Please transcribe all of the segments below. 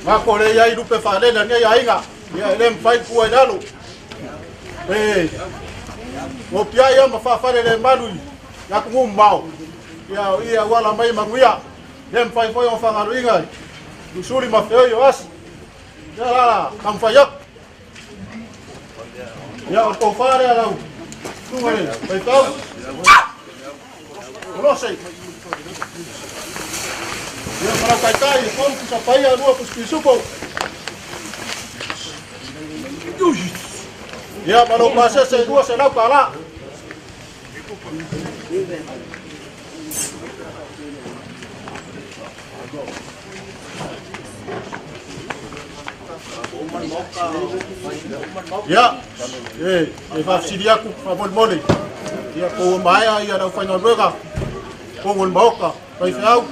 Mako le iai lupe faalele a lenei aiga, ia e le mafai pua i lalo. E opiai ia ma faafale le malu i atunuu mamao, ia o i auala mai manuia. Le mafai foi ona fagaluiga i Lusuli ma Feoi o Asi. Ia la taumafai atu. Ia o le tofa lea lau susuga le faifeau. Kolose. Ia ma lau taitai e tolu pusa paia lua pusa pisupo. Ia ma lou pasese $200. Ia, e faafesili atu faamolemole, ia po ua maea ia le aufaigaluega totonu o le Maota faifeau.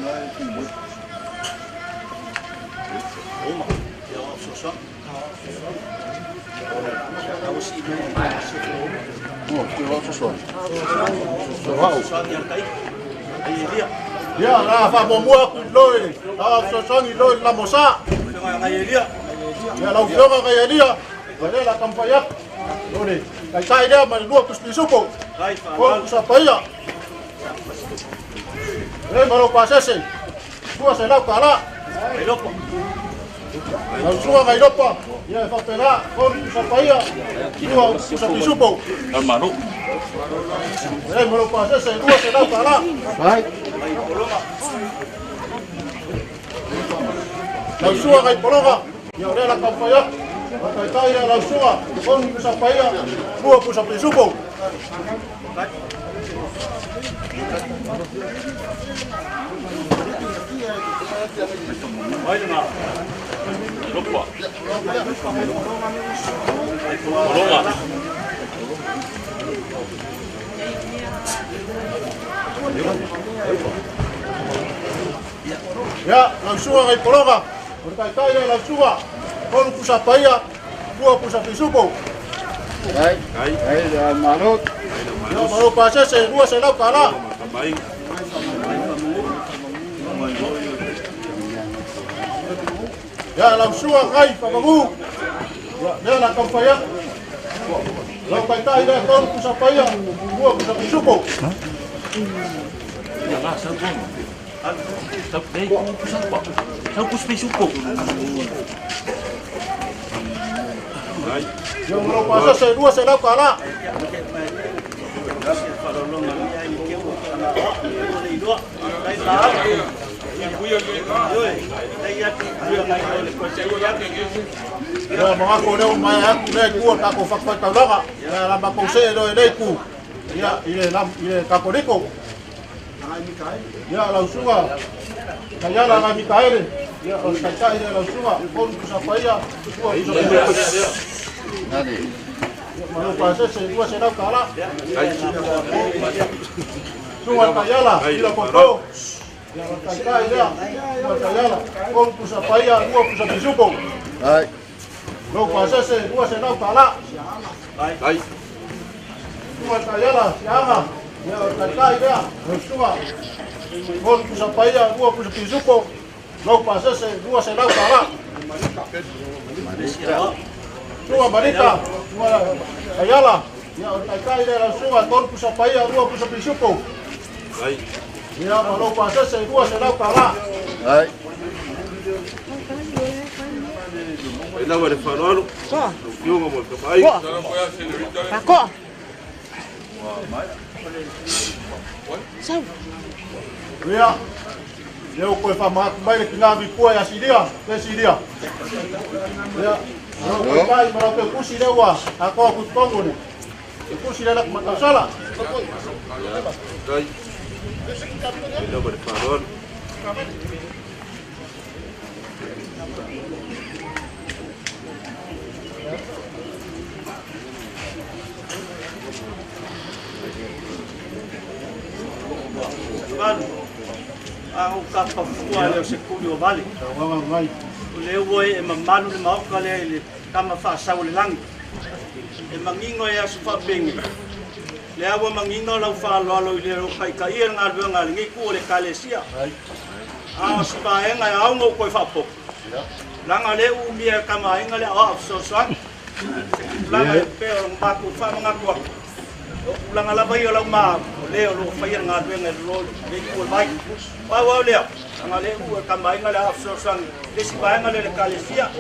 Ia, la faamuamua atu i lo i la fesoasoani i lo i le Lamosa. Ia, lau Afioga Gaielia, o lea la taumafai atu. O le taitai lea ma le lua tusitusupo. O Tusapaia. E ma lou pasese. $200. Lau susuga Gailopa, ia e faapena, tolu pusa paia, lua pusa pisupo. E ma lou pasese, $200. Lau susuga Gaipologa, ia o lea la taumafai atu. O taitai ia lau susuga, tolu pusa paia, lua pusa pisupo. Ia, lau susuga Gaipologa, o le taitai lea lau susuga, tolu pusa paia, lua pusa pisupo. Ia, malo pasese, $200. Ia, lau susuga Gai Famagu, ia, lea la taumafai atu. Lau taitai lea, tolu pusa paia, lua pusa pisupo. Ia, malo pasese, $200. Ia, manatu o lea ua maea atu lea itu o le tatou fatafaitaulaga. Ia, la matou see loa i lea itu, ia, i le i le Katoliko. Ia, lau susuga Taiala Nai Mikaele, ia, o le taitai lea lau susuga, tolu pusa paia, lua pusa pisupo. Ia, ma lou pasese, $200. Susuga Taiala, Ila Toto, ia, o le taitai lea, susuga Taiala, tolu pusa paia, lua pusa pisupo. Lou pasese, $200. Susuga Taiala, Siaga, ia, o le taitai lea, lau susuga, tolu pusa paia, lua pusa pisupo, lou pasese, $200. Susuga Marika, susuga Taiala, ia, o le taitai lea, lau susuga, tolu pusa paia, lua pusa pisupo. Ia, ma lou pasese, $200. Ia, lea ua toe faamanatu mai le tina vipua ia Silia, te Silia. Ia, lau taitai ma lau toe tusi lea ua atoa atu i totonu o le tusi lea la matausala. Valu, a o ka pafua le o se kuli o vale. O le ua e mamalu le maoka lea i le tama faasau o le lagi. E manino e aso faapenge. Le ua manino lau faaaloalo i le o taitaia le galuega a lenei itu o le Ekalesia. A o se vaega e ao ona ou toe faaopoopo. Langa le umia kama inga le o fesoasoani. Tulaga e pei o matou faamanatu atu. O tulaga lava ia o lau ma o lea o loo faia le galuega i le itu o le vai. Pau au lea, langa le u e kama inga le ao fesoasoani. Le isi vaega lea le Ekalesia.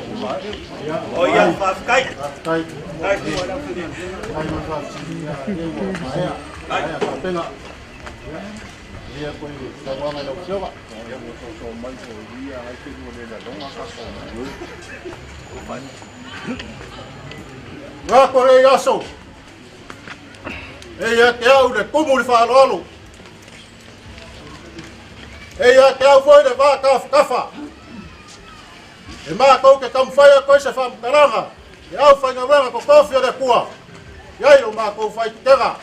O ia faafetai. Faafetai. Ai tua lau fili. Ai ma faafetai. Ia ua maea. Maea faapena. Ia koe sauaga i lau afioga. Ngā ko lei aso. E ia te au le kumu le whaaloalo. E ia te au foi le vā kafa. E mātou ke taumawhai a koe se whaamataranga. E au whaingawenga ko kōwhia le kua. Iai o mātou whai tega.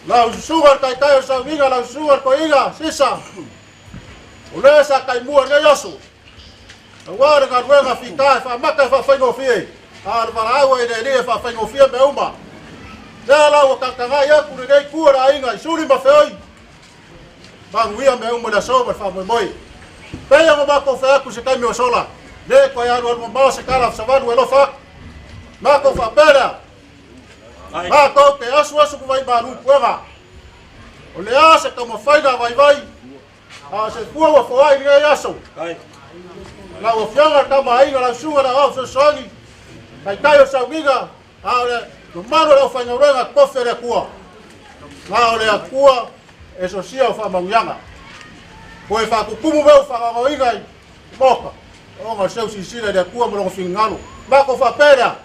Lau susuga le taitai o sauiga, lau susuga le koiga, sisa. O le sa kai mua nei aso. Aua le galuega fita e whaamata e whaawhaingofie. A le walaau e le e whaawhaingofie me uma. Lea lau o kankangai aku le nei kua la inga i suli ma feoi. Manguia me uma le aso ma whaamoemoe. Peia mo mākou whai aku se taimi o sola. Le koe alu alu mamao se kala savalu e lofa aku. Mākou whaapelea. Mākou te asu asu ku vai malu puega. O le a se taumawhaiga vai vai. A se pua ua foai i nei aso. Lau afioga tama aiga lau suga lau au fesoasoani. Taitai o saugiga. A o le mamalu o le aufaigaluega tofi o le Atua. Na o le Atua e sosia o faamanuiaga. Koe whaakukumu meu whakagaoinga i moka. O ngā seu sisila i le Atua ma longa finagalo. Mākou whaapelea.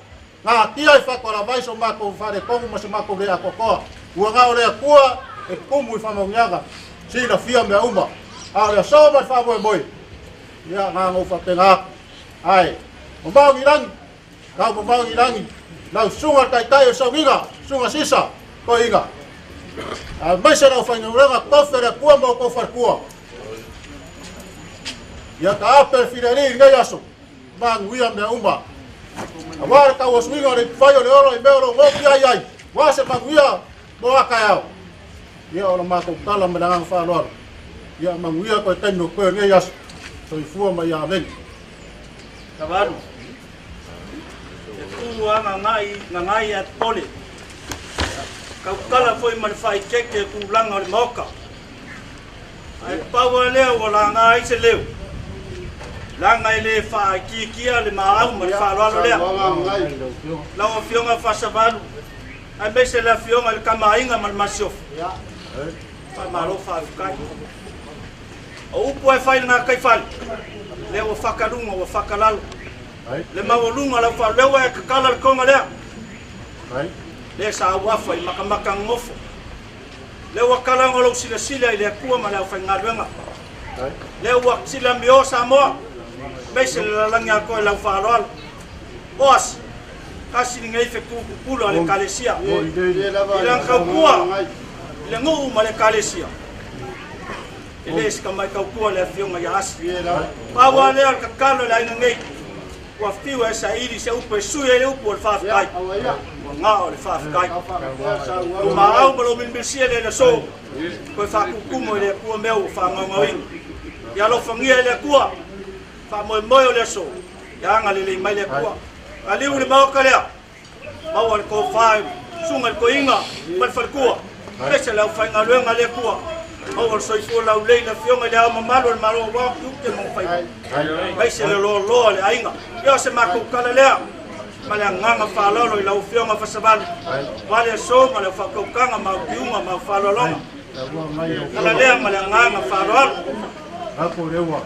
Ngā tia i whakoara vai so mākou whare kongu ma se mākou lea kokoa. Ua ngā o le Atua e kumu i whamanuiaga. Sila fia mea uma. A o le aso ma le whaamoemoe. Ia ngā ngau whapenga aku. Ai, o maungi rangi. Lau mamangi rangi. Lau sunga taitai o saugiga. Sunga sisa. Ko inga. A mai se lau whaingauranga tofe le kua mo kou wharkua. Ia ka ape fileri nei aso. Manguia mea uma. A wā le tau asuiga o le whai o le oro i mea o lo ngopi ai ai. Wā se manguia mo aka ao. Ia o la mātou tala me la nganga whaaloalo. Ia manguia koe taimi o koe nei aso. Soifua mai a leni. Savalu. E pū a ngangai a pole. Kaukala foi ma le whaiteke tulaga o le maoka. Ai paua lea ua laga ai se leo. Laga e lē faaitiitia le maau ma le faaaloalo lea. Lau afioga Faasavalu, aemaise le afioga i le kamaaiga ma le masiofo. Faamalo faafetai. O upu e fai lena kaifale, lea ua fakaluga ua fakalalo. Le maualuga lau faaleo e kakala le konga lea. Le sa auafa i makamaka gogofo. Le ua kalaga o lou silasila i le Atua ma le aufaigaluega. Le ua silamio Samoa, aemaise le lalagi atoa i lau faaaloalo. O asi, tasi lenei fetu pupula o le Ekalesia. I lana tautua i le nuu ma le Ekalesia. E lē se tamai tautua le afioga ia Asi. Pau lava lea o le tatalo i le aiga nei. Ua fiu e saili se upu e sui ai le upu o le faafetai. Ua gao le faafetai. Lou maau ma lou milimilisia le aso. Koe faakukumu i le Atua mea ua faagaogaoina. Ia alofagia e le Atua. Faamoemoe o le aso. Ia agalelei mai le Atua. Aliu le maoka lea. Maua le tofa suga le toeaina ma le falekua. Aemaise le aufaigaluega a le Atua. Maua le soifua laulelei le afioga i le Ao mamalu o le Malo aua tiute ma faiva. Aemaise le loaloa o le aiga. Ia o se matou tala lea. Ma le agaga faaaloalo i lau afioga Faasavalu. Aua le aso ma le faatautaga ma au tiuga ma au faaaloaloga. Tala lea ma le agaga faaaloalo. Apo le ua.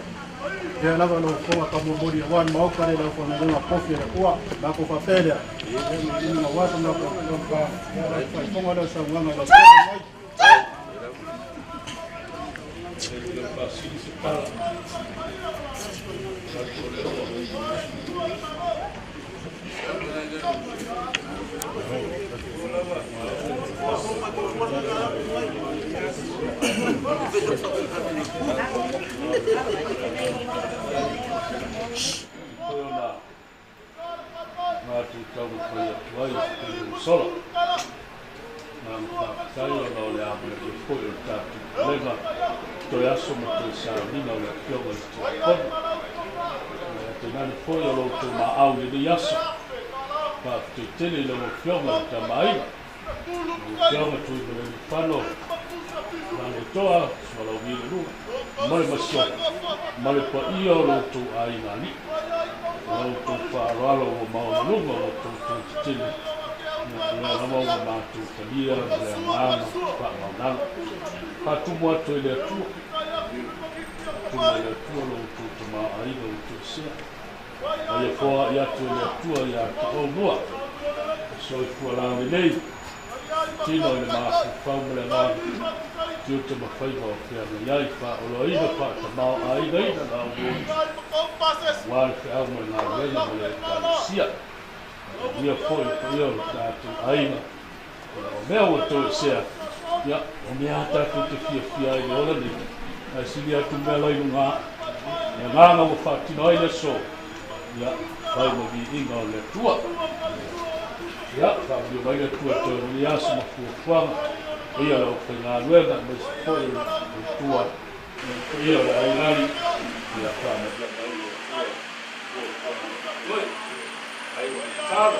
Lea lava lau fofoga taumomoli aua le maoka le lau whangarenga kofi le kua. Nā ko whapelea. Lea me ina wasa nā ko whaifonga leo saungaga lau fofoga mai. Ngāti taumafai atu ai i te taimi sola. Ngā whāwhai o nā o le āmea e foi o le tātou pulega, toe aso ma toe sauniga o le afioga i te konu. Tainane foi o lo outou maau i lenei aso. Faafetai tele i lau Afioga i le Tamaaiga, lau Afioga Tuimalealiifano Vaaletoa Sualauvi le Lua, ma le masiofo, ma le paia o lo outou aiga alii. O la outou faaaloalo ua maualuluga o outou tautetele, ia o lea lava ua matou talia ma le agaga faamaualalo. Faatumu atu e le Atua, faatumu e le Atua lo outou tamaoaiga ua toesea. A ia foai atu e le Atua ia te oulua le soifua laulelei, tino i le mafaufau ma le agaga, tiute ma faiva o feagai ai, faaoloaina, faatamaoaigaina la outou aua le feau ma le galuega ma le Ekalesia. Manuia foi le paia o le tatou aiga. Ia, o mea ua toesea, ia, o mea a tatou te fiafia ai i le ola nei, ae sili atu mea la i luga ae. Le agaga ua faatino ai le aso, ia, fai ma viiga o le Atua. Ia, faamanuia mai le Atua toe o lenei aso ma fuafuaga, paia o le aufaigaluega, aemaise foi o le tua, le paia o le aiga alii, ia, faamanuia mai le Atua fuafuaga toe. Ai ua tatalo,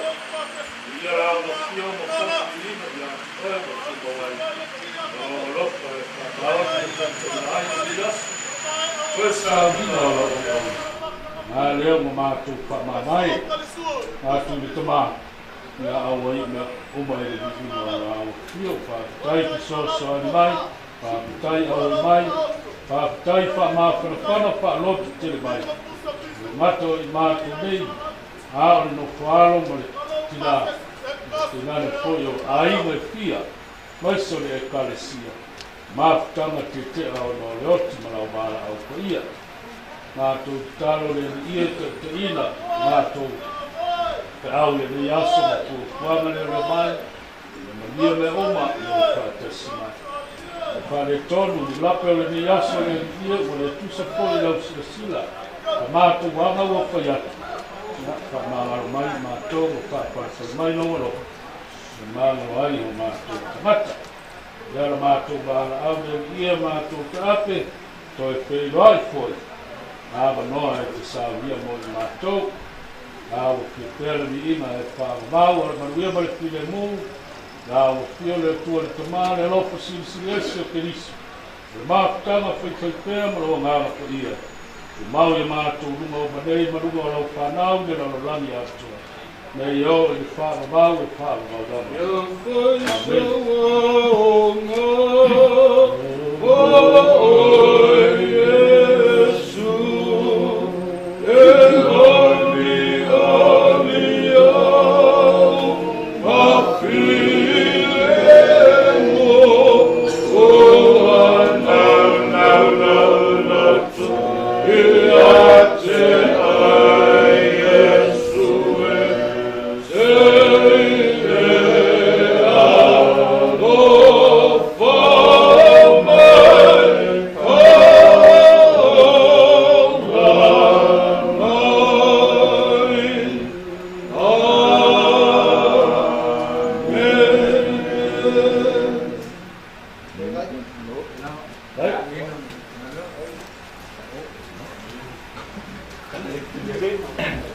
ia la ua fia ma fautuaina ia te oe ua tumau ai lou alofa e faamaoni e taitaina ai lenei aso. Toe sauniga o lau auauna, na lea ua matou faamavae atu i le Tama, ia aua i mea uma i le viiga o la ua fia. Faafetai fesoasoani mai, faafetai auai mai, faafetai faamafanafana faaloto tele mai. Le gata o i matou nei, a o le nofoalo ma le tina, le tinane foi o aiga e fia, maise o le Ekalesia, mafutaga tete'a ona o le oti ma lau valaau paia. Matou tatalo le Alii e taitaiina matou feau i lenei aso ma fuafuaga leoleo mai, ia manuia mea uma i lou faatasi mai. E faaletonu ni lape o lenei aso le Alii e, ua le tusa foi i lau silasila, ka matou aga ua fai atu. Ia, faamagalo mai i matou ma faapalepale mai lou alofa, e magalo ai o matou tagata. Ia la matou valaau le Alii e, matou taape, toe feiloai foi, avanoa e te saunia mo i matou. La ua fia pea le viiga e faavavau o le manuia ma le filemu, la ua fia le Atua le Tama, le alofa silisili ese o Keriso, o le mafutaga faifaipea ma lou agaga paia, tumau ia matou luga o manei ma luga o lau fanau i le lalolagi atoa, nei oo i le faavavau e faavavau lava. Amene.